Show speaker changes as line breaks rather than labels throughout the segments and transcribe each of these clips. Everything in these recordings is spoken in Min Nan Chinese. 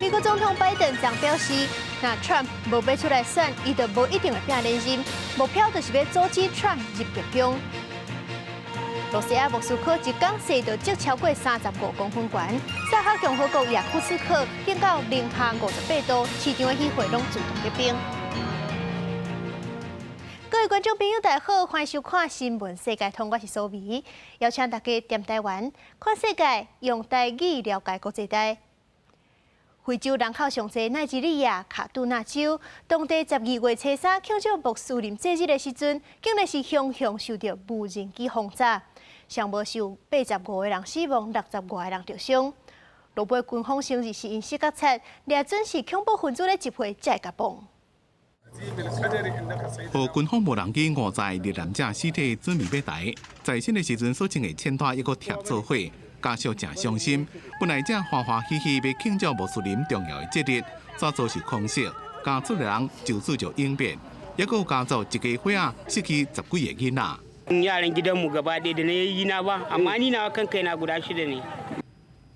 美國總統拜登昨表示，若 Trump 無欲出來選，伊就無一定會拼連任，目標就是欲阻止 Trump 入白宮。羅西亞莫斯科一工雪就積超過35公分懸，薩哈共和國雅庫茨克變到零下58度，市場的魚貨攏自動結冰。各位觀眾朋友，大家好，歡迎收看《新聞世界通》，我是蘇美，邀請大家踮台灣看世界，用台語了解國際大。非洲人口上濟奈及利亞卡杜納州，當地12月初三慶祝穆斯林節日的時陣，竟然是雄雄受著無人機轟炸，上無有85個人死亡，60外個人著傷。路尾軍方承認是𪜶失覺察，掠準是恐怖分子咧集會才會共爆。
予軍方無人機誤載罹難者屍體準備欲抬，在身的時陣所穿的淺帶抑閣貼做伙，家屬誠傷心。本來正歡歡喜喜欲慶祝穆斯林重要的節日，煞遭受空襲，家厝的人就此就永別，抑閣有家族一家伙仔失去十幾個囡仔。
Yaran gidanmu gaba ɗaya da na yayyina ba, amma ni nawa kan kaina guda shida ne。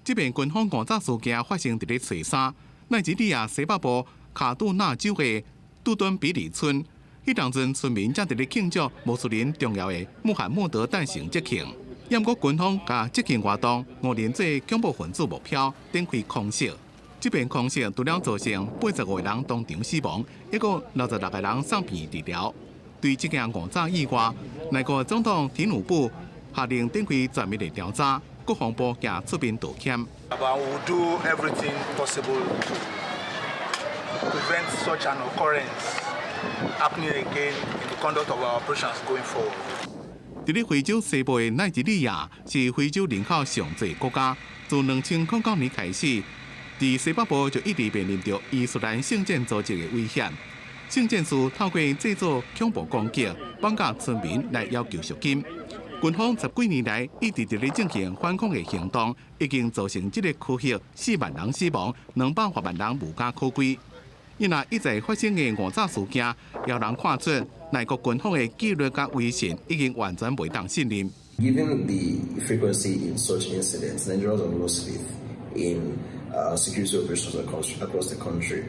這遍軍方誤炸事件發生佇咧初三，奈及利亞西北部卡杜納州的杜敦比里村，彼當陣村民正佇咧慶祝穆斯林重要的穆罕默德誕辰節慶。毋過軍方共節慶活動誤認做恐怖分子目標，展開空襲。這遍空襲除了造成85個人當場死亡，抑閣66個人送院治療。對這件誤炸意外，內國總統提努布下令展開全面的調查，國防部也出面道歉。
But we will do everything possible to prevent such an occurrence happening again in the conduct of our operations going forward.
佇咧非洲西部的奈及利亞是非洲人口上濟國家，自2009年開始，佇西北部就一直面臨著伊斯蘭聖戰組織的威脅。聖戰士透過製造恐怖攻擊，綁架村民來要求贖金。軍方十幾年來一直佇咧進行反恐的行動，已經造成這個區域4萬人死亡，200外萬人無家可歸。伊若一再發生的誤炸事件，予人看出內國軍方的紀律佮威信已經完全袂當信任。
Given the frequency in such incidents, Nigerians have lost faith in security operations across the country.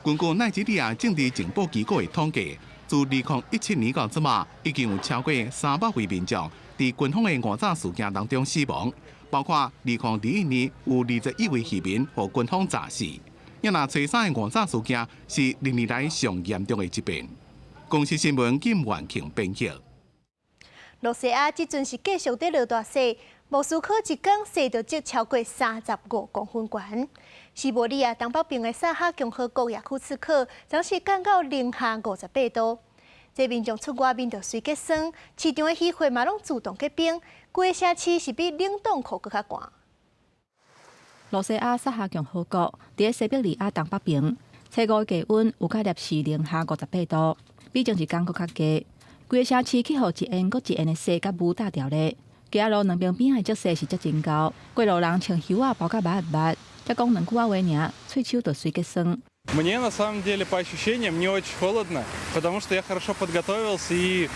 根據奈及利亞政治情報機構的統計，自2017年到這馬，已經有超過300位民眾佇軍方的誤炸事件當中死亡，包括2021年有21位漁民予軍方炸死。若初三的誤炸事件是歷年來上嚴重的一遍。公視新聞金元慶編譯。
羅西亞這陣是繼續佇落大雪，莫斯科一工雪就積超過35公分懸。西伯利亞東北邊的薩哈共和國雅庫茨克，昨是降到零下58度。這民眾出外面就隨結霜，市場的魚貨嘛攏自動結冰，規個城市是比冷凍庫閣較寒。
羅西亞薩哈共和國佇西伯利亞東北邊，初五的低溫有到攝氏零下五十八度，比前一工閣較低。規个城市去予一掩閣一掩的雪佮霧罩著咧。街仔路兩邊邊仔的積雪是遮真厚，過路人穿袖仔包甲密密，才講兩句仔話爾，喙鬚就隨結霜。
Мне на самом деле по ощущениям не очень холодно, потому что я хорошо подготовился и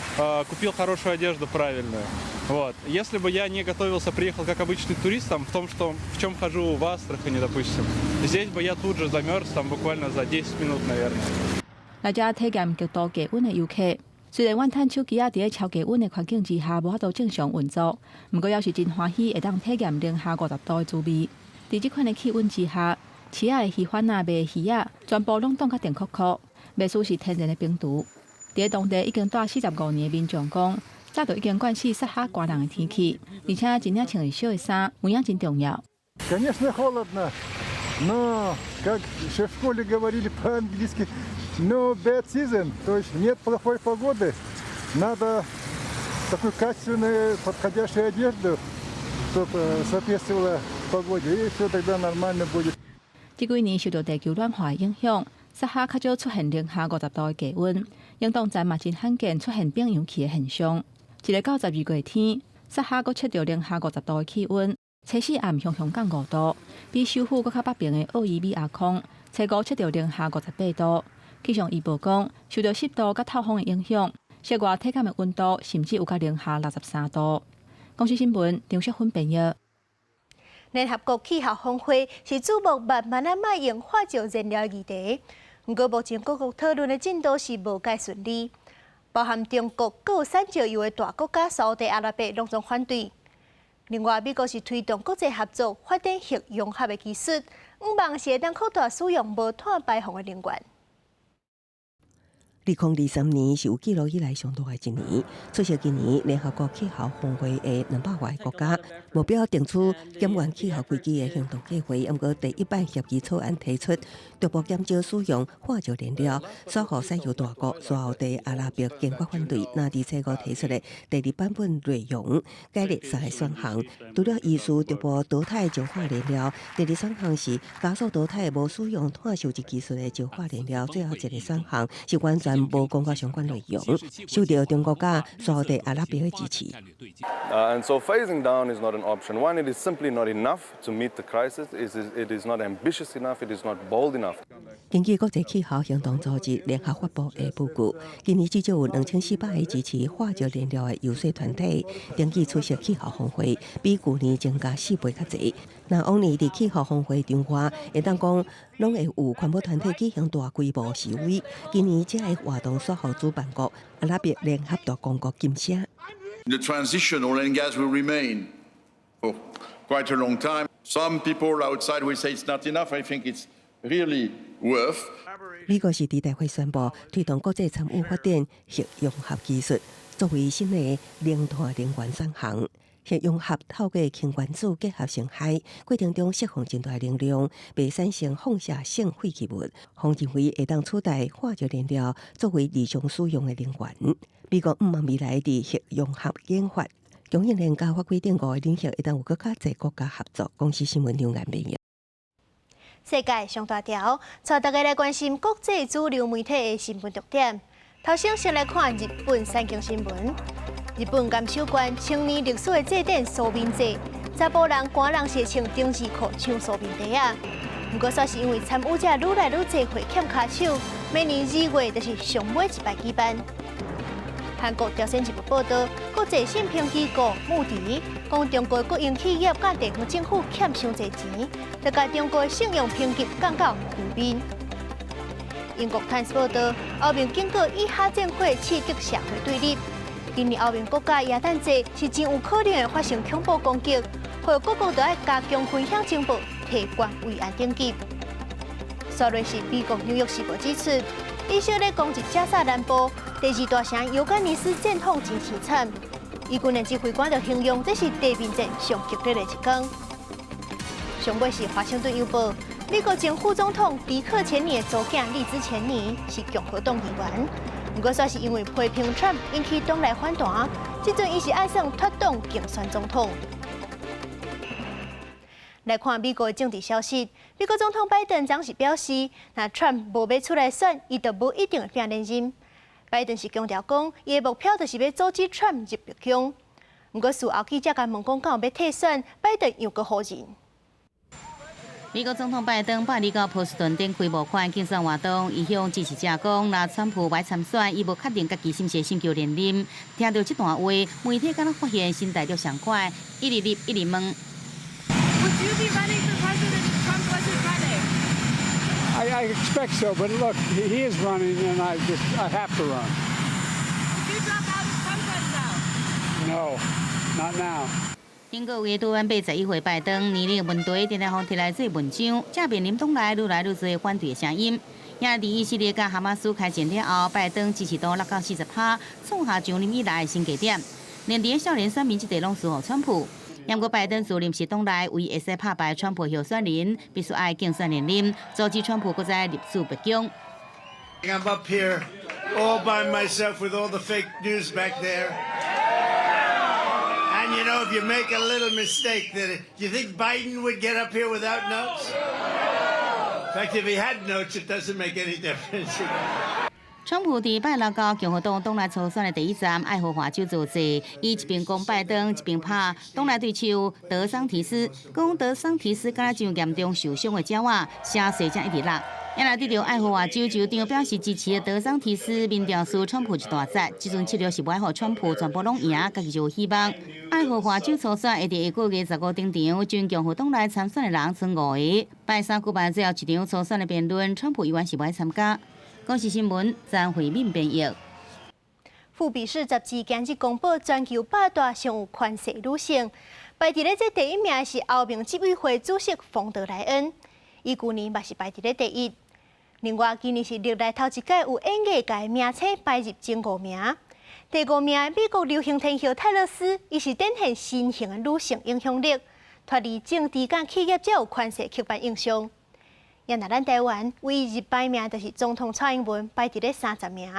купил хорошую одежду правильную. Вот. Если бы я не готовился, приехал как обычный турист, там, в том, что, в чем хожу в Астрахани, допустим, здесь бы я тут же замерз, там, буквально за 10 минут, наверное.
來遮體驗極度低溫的遊客，雖然怨嘆手機仔佇咧超低溫的環境之下無法度正常運作，毋過猶是真歡喜會當體驗零下五十度的滋味。佇這款的氣溫之下，市仔的魚販仔賣魚仔，全部攏凍甲定箍箍，袂輸是天然的冰櫥。佇咧當地已經蹛45年的民眾講，早就已經慣死薩哈寒冷的天氣，而且一領穿會少的衫，有影真重要。
Конечно, холодно, но, как еще в школе говорили по-английски, no bad season, то есть нет плохой погоды. Надо такую качественную, подходящую одежду, чтобы соответствовала погоде, и все тогда нормально будет.
這幾年受著地球暖化的影響，薩哈較少出現零下五十度的低溫，冷凍站嘛真罕見出現變洋氣的現象。一个到12月天，薩哈閣測著零下五十度的氣溫，初四暗雄雄降5度，比首府閣較北邊的奧伊米亞礦，初五測著零下58度。氣象預報講，受著濕度佮透風的影響，室外體感的溫度甚至有到零下63度。公視新聞張淑芬編譯。
聯合國氣候峰會是注目慢慢仔莫用化石燃料的議題，毋過目前各國討論的進度是無蓋順利，包含中國閣產石油的大國家沙烏地阿拉伯攏總反對。另外，美國是推動國際合作發展核融合的技術，向望是會當擴大使用無碳排放的能源。
2023年是有記錄以來上熱的一年。出席今年聯合國氣候峰會的200外個國家，目標定出減緩氣候危機的行動計劃。毋過第一版協議草案提出，逐步減少使用化石燃料，煞予石油大國沙烏地阿拉伯堅決反對。那佇初五提出的第二版本內容，改列三個選項，除了依序逐步淘汰石化燃料，第二選項是加速淘汰無使用碳收集技術的石化燃料，最後一個選項是完全無講到相關內容，受到中國佮沙烏地阿拉伯的支持。
And so phasing down is not an option. One, it is simply not enough to meet the crisis. It is not ambitious enough. It is not bold enough.
根據國際氣候行動組織聯合發布的報告，今年至少有2400個支持化石燃料的遊說團體登記出席氣候峰會，比舊年增加4倍較濟。若往年佇氣候峰會場外，會當講攏會有環保團體舉行大規模示威，今年這个活動煞予主辦國阿拉伯聯合大公國禁聲。
The transition, oil and gas will remain for quite a long time. Some people outside will say it's not enough. I think it's really worth.
美國是佇大會宣布推動國際參與發展核融合技術，作為新的零碳能源選項。核融合透過氫原子結合成氦，過程中釋放真大能量，袂產生放射性廢棄物，予認為會當取代化石燃料作為日常使用的能源。美國向望未來佇核融合研發、供應鏈佮法規等五个領域，會當有閣較濟國家合作。公視新聞劉顏編譯。
世界上大條，帶大家來關心國際主流媒體的新聞重點。頭先先來看日本產經新聞。日本岩手縣千年歷史的祭典蘇民祭，查埔人、寒人是穿丁字褲搶蘇民袋仔。毋過，煞是因為參與者愈來愈濟，會欠跤手，每年2月就是上尾一擺舉辦。韓國朝鮮日報報導，國際信評機構穆迪講，中國國營企業佮地方政府欠傷濟錢，就共中國信用評級降到負面。英國泰晤報導，歐盟警告以哈戰火刺激社會對立。今年歐盟國家耶誕節是真有可能會發生恐怖攻擊，呼籲各國都愛加強分享情報，提懸維安等級。煞落是美國紐約時報指出，以色列攻擊加薩南部第二大城尤干尼斯戰況真凄慘，以軍的指揮官就形容這是地面戰上激烈的一天。上尾是華盛頓郵報，美國前副總統迪克錢尼的查某囝麗茲錢尼是共和黨議員，毋過煞是因為批評川普引起黨內反彈，這陣伊是愛算脫黨競選總統。來看美國的政治消息，美國總統拜登昨是表示，若川普無欲出來選，伊就無一定會拼連任。拜登是強調講，伊的目標就是欲阻止川普入白宮。毋過事後記者共問講，敢有欲退選，拜登又閣否認。
美國總統拜登8月到波士頓頂開募款競選活動，伊向支持者講，若川普無參選，伊無確定家己是毋是尋求連任。聽著這段話，媒體敢若發現神態著相款，一直入一直問。
Would you be running for president if Trump wasn't running?
I expect so, but look, he is running, and I have to run.
Would you drop out if Trump runs out?
No, not now.
頂個月拄滿81歲拜登年齡問題，定定予提來做文章，正面臨黨內愈來愈濟反對的聲音。也佇以色列佮哈馬斯開戰了後，拜登支持度落到40%，創下上任以來的新低點。連佇少年選民這塊攏輸予川普。毋過拜登自認是黨內唯一會使拍敗川普候選人，必須愛競選連任，阻止川普閣再入主白宮。
I'm up here all by myself with all the fake news back there. And you know, if you make a little mistake, that do you think Biden would get up here without notes? In fact, if he had notes, it doesn't make any difference.
川普佇拜六到共和黨黨內初選的第一站愛荷華州造勢，伊一邊講拜登，一邊拍黨內對手德桑提斯，講德桑提斯敢若像嚴重受傷的鳥仔，聲勢才一直落。也來得著愛荷華州州長表示支持的德桑提斯民調輸川普一大截，這陣策略是無愛予川普全部攏贏，家己就有希望。愛荷華州初選會佇下個月15登場，準共和黨內參選的人賰五个。拜三舉辦最後一場初選的辯論，川普猶原是無愛參加。公視新聞張惠敏編譯。
富比士雜誌今日公布全球百大上有權勢女性，排佇咧這第一名是歐盟執委會主席馮德萊恩，伊舊年嘛是排佇咧第一。另外，今年是歷來頭一屆有演藝界明星排入前五名。第五名美國流行天后泰勒絲，伊是展現新型的女性影響力，脫離政治佮企業才有權勢刻板印象。也若咱台灣唯一入排名就是總統蔡英文排佇咧30名。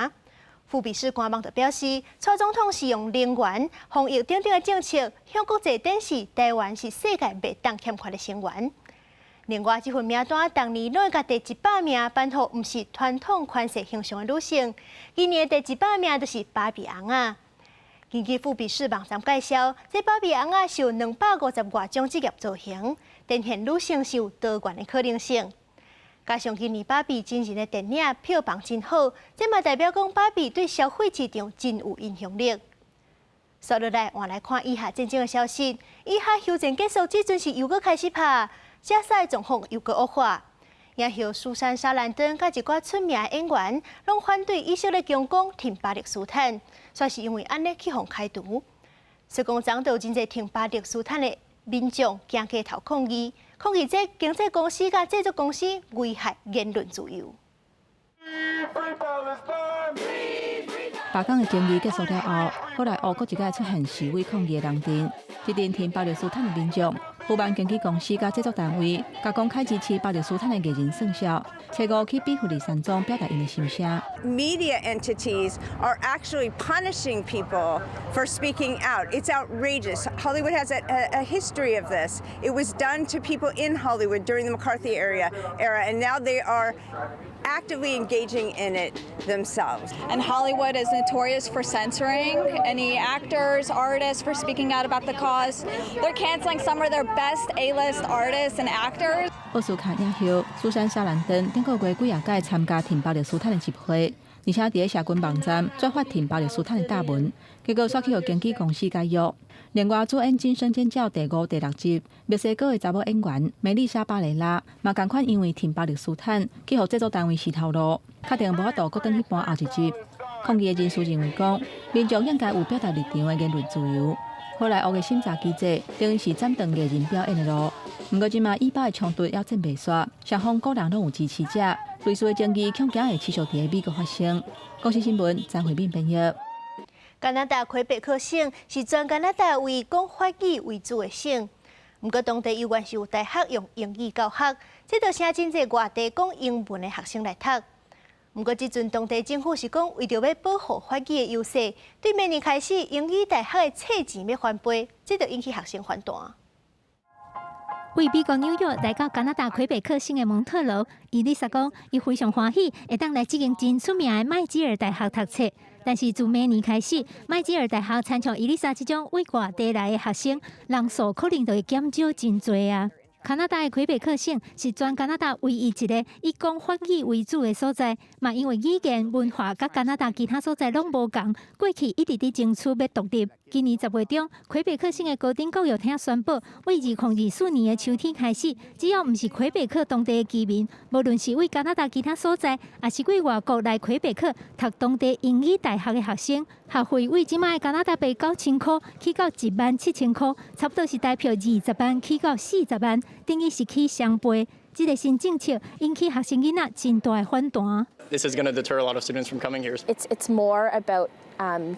富比士官網就表示，蔡總統是用能源、防疫等等的政策，向國際展示台灣是世界袂當欠缺的成員。另外，這份名單逐年攏會共第100名頒予毋是傳統權勢形象的女性。今年的第一百名就是芭比尪仔。根據富比士網站介紹，這芭比尪仔是有250外種職業造型，展現女性是有多元的可能性。加上今年芭比真人的電影票房真好，這嘛代表講芭比對消費市場真有影響力。紲落來，換來看以哈戰爭的消息。以哈休戰結束，這陣是又閣開始拍，加沙狀況又閣惡化。影后蘇珊·莎蘭登佮一寡出名演員，攏反對以色列強攻挺巴勒斯坦，煞是因為按呢去予開除。雖講昨就有真濟挺巴勒斯坦的民眾行街頭抗議，抗議這經紀公司佮製作公司危害言論自由。
罷工的爭議結束了後，好萊塢閣一擺出現示威抗議的人陣，這陣挺巴勒斯坦的民眾不滿經紀公司佮製作單位，共公開支持巴勒斯坦的藝人算數，初五去比弗利山莊表達𪜶的心聲。
Media entities are actually punishing people for speaking out. It's outrageous. Hollywood has a history of this. It was done to people in Hollywood during the McCarthy era, and now they are actively engaging in it themselves.
And Hollywood is notorious for censoring any actors, artists for speaking out about the cause. They're canceling some of their best A-list artists and actors.
奧斯卡影后蘇珊·莎蘭登頂個月幾仔擺參加挺巴勒斯坦的集會，而且佇咧社群網站轉發挺巴勒斯坦的貼文，結果煞去予經紀公司解約。另外，主演《驚聲尖叫》第五、第六集墨西哥的查某演員梅麗莎·巴雷拉嘛仝款因為挺巴勒斯坦去予製作單位死頭路，確定無法度閣轉去搬後一集。抗議的人士認為講，民眾應該有表達立場的言論自由。好萊塢的審查機制等於是斬斷藝人表演的路。毋過，這馬以巴的衝突猶戰未煞，雙方各人攏有支持者，類似的爭議恐驚會持續佇咧美國發生。公視新聞張惠敏編譯。
加拿大魁北克省是全加拿大唯一講法語為主的省，毋過當地猶原是有大學用英語教學，這就成真濟外地講英文的學生來讀。毋過，這陣當地政府是講，為著欲保護法語的優勢，對明年開始英語大學的冊錢欲翻倍，這就引起學生反彈。
位美國紐約來到加拿大魁北克省的蒙特羅，伊麗莎講，伊非常歡喜會當來這間真出名的麥吉爾大學讀冊。但是自明年開始，麥吉爾大學親像伊麗莎這種對外地來的學生，人數可能就會減少真濟啊。加拿大的魁北克省是全加拿大唯一一个以講法語為主的所在，嘛因為語言文化佮加拿大其他所在攏無仝，過去一直佇爭取欲獨立。今年10月中，魁北克省的高等教育廳宣布，對2024年的秋天開始，只要毋是魁北克當地的居民，無論是對加拿大其他所在，抑是對外國來魁北克讀當地英語大學的學生，學費對這擺加拿大幣9000箍起到17,000箍，差不多是台票20萬起到40萬，等於是起雙倍。這个新政策引起學生囡仔真大的反彈。
This is going to deter a lot of students from coming here.
It's more about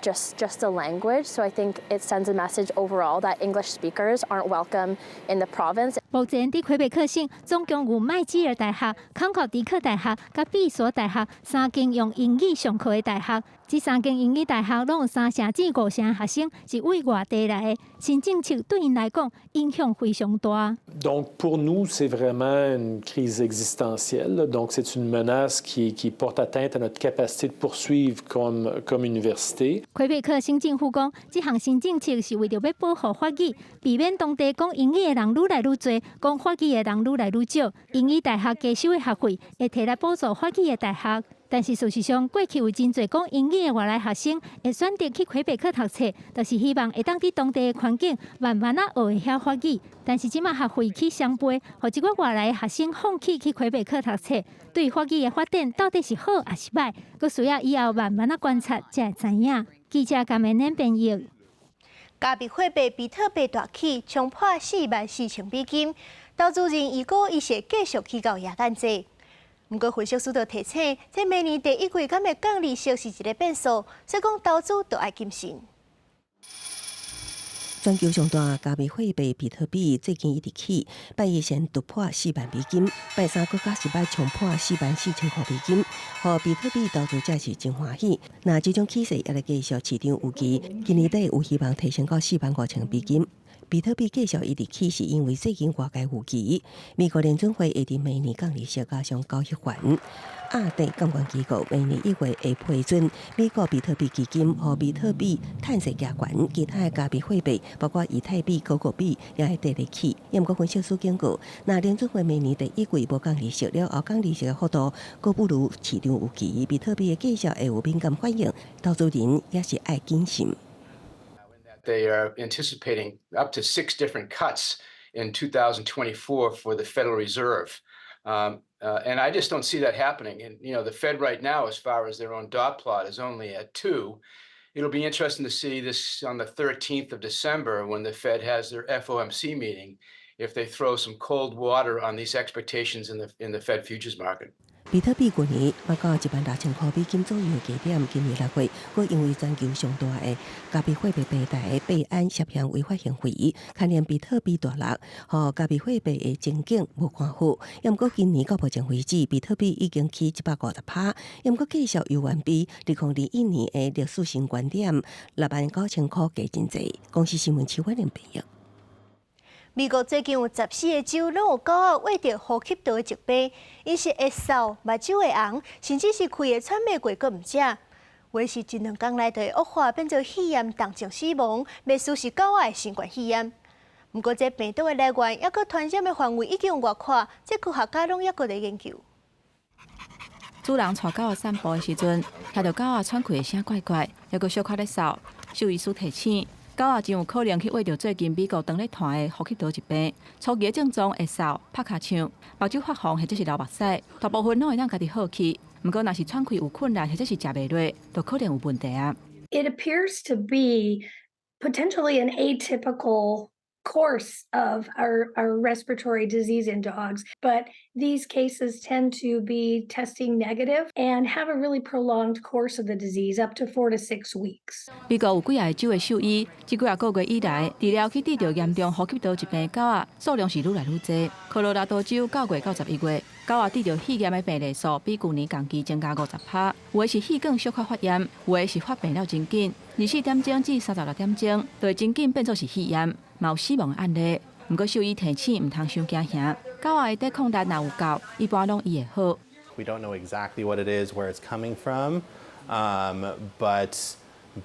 just the language. So I think it sends a message overall that English speakers aren't welcome in the province.
目前佇魁北克省總共有麥吉爾大學、康考迪克大學、佮閉所大學三間用英語上課的大學。這三間英語大學攏有三成至五成學生是對外地來的。新政策對𪜶來講影響非常大。
Donc pour nous, c'est vraiment une crise existentielle. Donc c'est une menace qui porte atteinte à notre capacité de poursuivre comme université. l'université.
魁北克省政府講，這項新政策是為著欲保護法語，避免當地講英語的人愈來愈濟，講法語的人愈來愈少。英語大學加收的學費會提來補助法語的大學。但是事實上，過去有真濟講英語的外來學生會選擇去魁北克讀冊，就是希望會當佇當地的環境慢慢仔學會曉法語。但是這馬學費起雙倍，予這寡外來的學生放棄去魁北克讀冊，對法語的發展到底是好抑是䆀，閣需要以後慢慢仔觀察才會知影。記者甘明恁編譯。
加密貨幣比特幣大起，衝破44萬4千美金，投資人預估伊會繼續起到耶誕節。毋過分析師就提醒，這明年第一季敢會降利息是一個變數，所以講投資著愛謹慎。
全球上大加密貨幣比特幣最近一直起，拜一先突破4萬美金，拜三閣較是欲衝破4萬4千箍美金，予比特幣投資者是真歡喜。若這種起勢猶咧繼續，市場預期今年底有希望提升到4萬5千美金。比特幣繼續一直起，是因為最近外界預期美國聯準會會佇明年降利息，加上交易員亞太監管機構明年1月會批准美國比特幣基金和比特幣碳稅加懸，其他的加密貨幣包括以太幣、狗狗幣也會綴咧起。毋過分析師警告，若聯準會明年第一季無降利息了後，降利息的幅度閣不如市場預期，比特幣的繼續會有敏感反應，投資人也是愛謹慎。
They are anticipating up to six different cuts in 2024 for the Federal Reserve. And I just don't see that happening. And the Fed right now, as far as their own dot plot, is only at 2. It'll be interesting to see this on the 13th of December when the Fed has their FOMC meeting, if they throw some cold water on these expectations in the Fed futures market.
比特幣去年達到16,000箍美金左右的低點，今年6月，閣因為全球上大的加密貨幣平台幣安涉嫌違法行為，牽連比特幣大落，予加密貨幣的前景無看好。毋過今年到目前為止，比特幣已經起150%，毋過繼續猶原比2021年的歷史新高點69,000箍低真濟。公視新聞徐婉玲編譯。
美國最近有14個州攏有狗仔患著呼吸道的疾病，𪜶是會嗽、目睭會紅，甚至是氣會喘袂過，閣毋止。有的是一兩工內就會惡化，變做肺炎、重症死亡，袂輸是狗仔的新冠肺炎。毋過，這病毒的來源，抑閣傳染的範圍已經有偌闊，這科學家攏猶閣佇研究。
主人帶狗仔散步的時陣，聽著狗仔喘氣的聲怪怪，猶閣小可咧嗽。獸醫師提醒，狗仔真有可能去患著最近美國當咧傳的呼吸道疾病。初期的症狀會嗽、拍尻槍、目睭發紅或者是流目屎，大部分攏會當家己好去。毋過，若是喘氣有困難或者是食袂落，就可能有問題啊。
It appears to be potentially an atypical course of our respiratory disease in dogs, but these cases tend to be testing negative and have a really prolonged course of the disease up to 4 to 6 weeks.
美國有幾个州的獸醫，這幾仔個月以來，治療去得著嚴重呼吸道疾病的狗仔數量是愈來愈濟。科羅拉多州9月到11月，狗仔得著肺炎的病例數比舊年同期增加50%。有的是氣管小可發炎，有的是發病了真緊，24點鐘至36點鐘，就會真緊變做是肺炎，嘛有死亡的案例。毋過獸醫提醒，毋通傷驚嚇，狗仔的抵抗力若有夠，一般攏醫會好。
We don't know exactly what it is, where it's coming from, but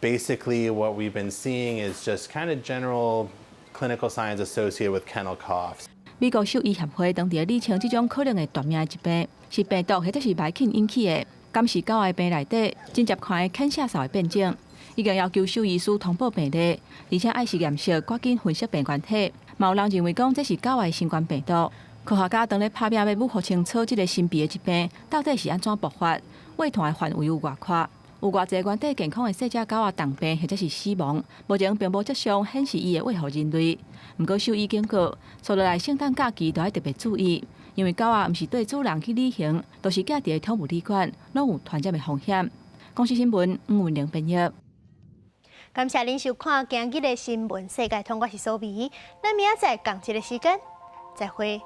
basically what we've been seeing is just kind of general clinical signs associated with kennel coughs.
美國獸醫協會當地理清這種可能會奪命的疾病是病毒或者是魃犬引起的，敢是狗仔病內底真濟款的犬舍嗽的變種，已經要求獸醫師通報病例，而且愛實驗室趕緊分析病原體。嘛有人認為講這是狗仔的新冠病毒。科學家當咧拍拼欲摸清楚這個神秘的疾病到底是按怎爆發，遺傳的範圍有偌闊，有偌濟原底健康的細隻狗仔重病或者是死亡，目前並無跡象顯示伊會遺予人類。毋過獸醫警告，接落來聖誕假期著愛特別注意，因為狗仔毋是綴主人去旅行，都是寄佇寵物旅館，攏有傳染的風險。公視新聞吳文玲編譯。
感謝恁收看今日的新聞世界通，我是蘇美，咱明仔載仝一个時間，再會。